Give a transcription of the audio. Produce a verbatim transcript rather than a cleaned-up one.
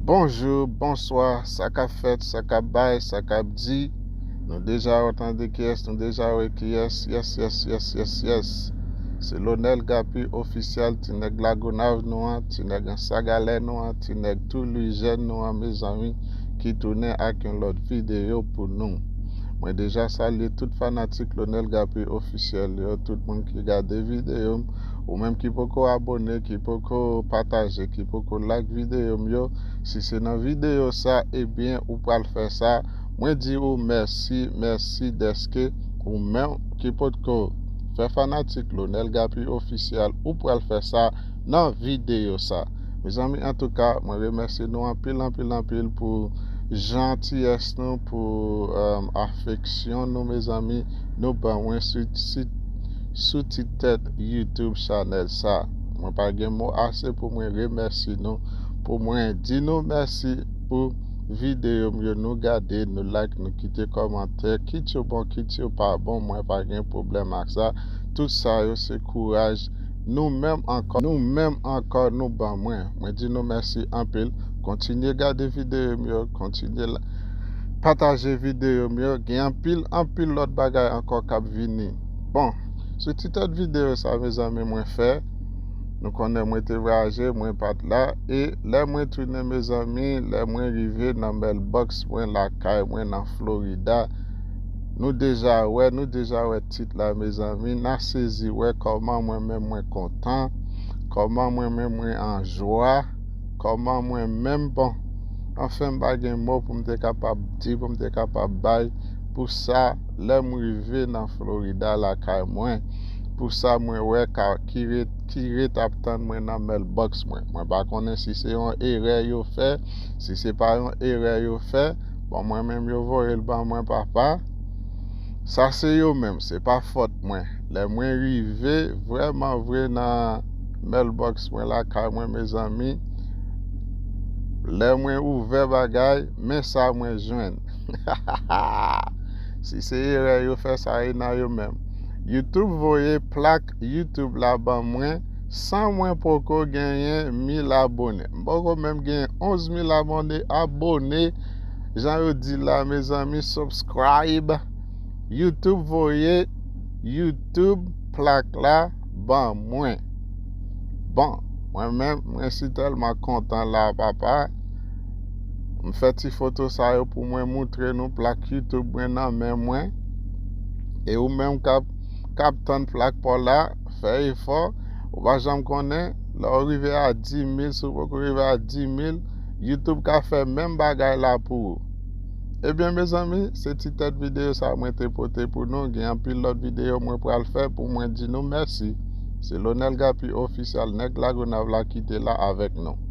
Bonjou, bonswa, sa k ap fèt, sa k ap bay, sa k ap di. Nou deja wè tande kiyès, nou deja wè kiyès. Yes, yes, yes, yes, yes. Se Lonel Gapi ofisyèl, ti nèg Lagonav nou an, ti nèg Ansagalè nou an, ti nèg tou Lwijèn nou an, mezanmi, ki tounen ak yon lòt videyo pou nou. Mwen deja salye tout fanatik Lonel Gapi ofisyèl yo, tout moun ki gade videyo m, ou menm ki poko abone, ki poko pataje, ki poko like videyo m yo. Si se nan videyo sa, ebyen, ou pral fè sa. Mwen di ou mèsi, mèsi dèske ou menm ki potko fè fanatik Lonel Gapi ofisyèl, ou pral fè sa nan videyo sa. Mezanmi, antouka, mwen remèsye nou anpil, anpil, anpil pou jantiyès nou, pou um, afeksyon nou, mezanmi, nou ban mwen sou, sou, sou ti tèt YouTube chanèl sa. Mwen pa gen mo ase pou mwen remèsye nou, pou mwen di nou mèsi pou videyo m yo nou gade, nou like, nou kite kòmantè, kit yo bon, kit yo pa bon, mwen pa gen pwoblèm ak sa. Tout sa yo se kouraj nou menm ankò, nou menm ankò nou ban mwen. Mwen di nou mèsi anpil. Kontinye gade videyo m yo, kontinye la, pataje videyo m yo. Gen anpil, anpil lòt bagay ankò k ap vini. Bon, sou ti tèt videyo sa, mezanmi, mwen fè. Nou konnen mwen te vwayaje, mwen pa t la. E lè mwen tounen, mezanmi, lè mwen rive nan mailbox mwen lakay mwen nan Florida, nou deja wè, nou deja wè tit la, mezanmi. N a sezi wè kòman mwen menm mwen kontan, kòman mwen menm mwen an jwa, kòman mwen menm, bon, anfen, m pa gen mo pou m te kapab di, pou m te kapab bay pou sa, lè m rive nan Florida lakay mwen, pou sa mwen wè ka, ki ret, ki ret ap tann mwen nan mailbox mwen. Mwen pa konnen si se yon erè yo fè, si se pa yon erè yo fè, bon, mwen menm yo voye l ban mwen, papa. Sa se yo menm, se pa fòt mwen. Lè mwen rive vrèman vre nan mailbox mwen lakay mwen, mezanmi, lè mwen ouvè bagay, men sa mwen jwenn. Si se erè yo fè, sa e nan yo menm. YouTube voye plak YouTube la ban mwen san mwen poko genyen mil abone. M poko menm genyen onz mil abone, abone, jan yo di la, mezanmi, subscribe. YouTube voye YouTube plak la ban mwen. Bon, mwen menm, mwen si tèlman kontan la, papa. M fè ti foto sa yo pou mwen moutre nou plak YouTube mwen nan men mwen. E ou menm k ap, k ap tann plak pa w la, fè efò. Ou pa janm konnen, lè w rive a dis mil, si w poko rive a dis mil, YouTube ka fè menm bagay la pou ou. Ebyen, mezanmi, se ti tèt videyo sa mwen te pote pou nou. Gen anpil lòt videyo mwen pral fè pou mwen di nou mèsi. Se Lonel Gapi ofisyèl, nèg Lagonav la ki te la avèk nou.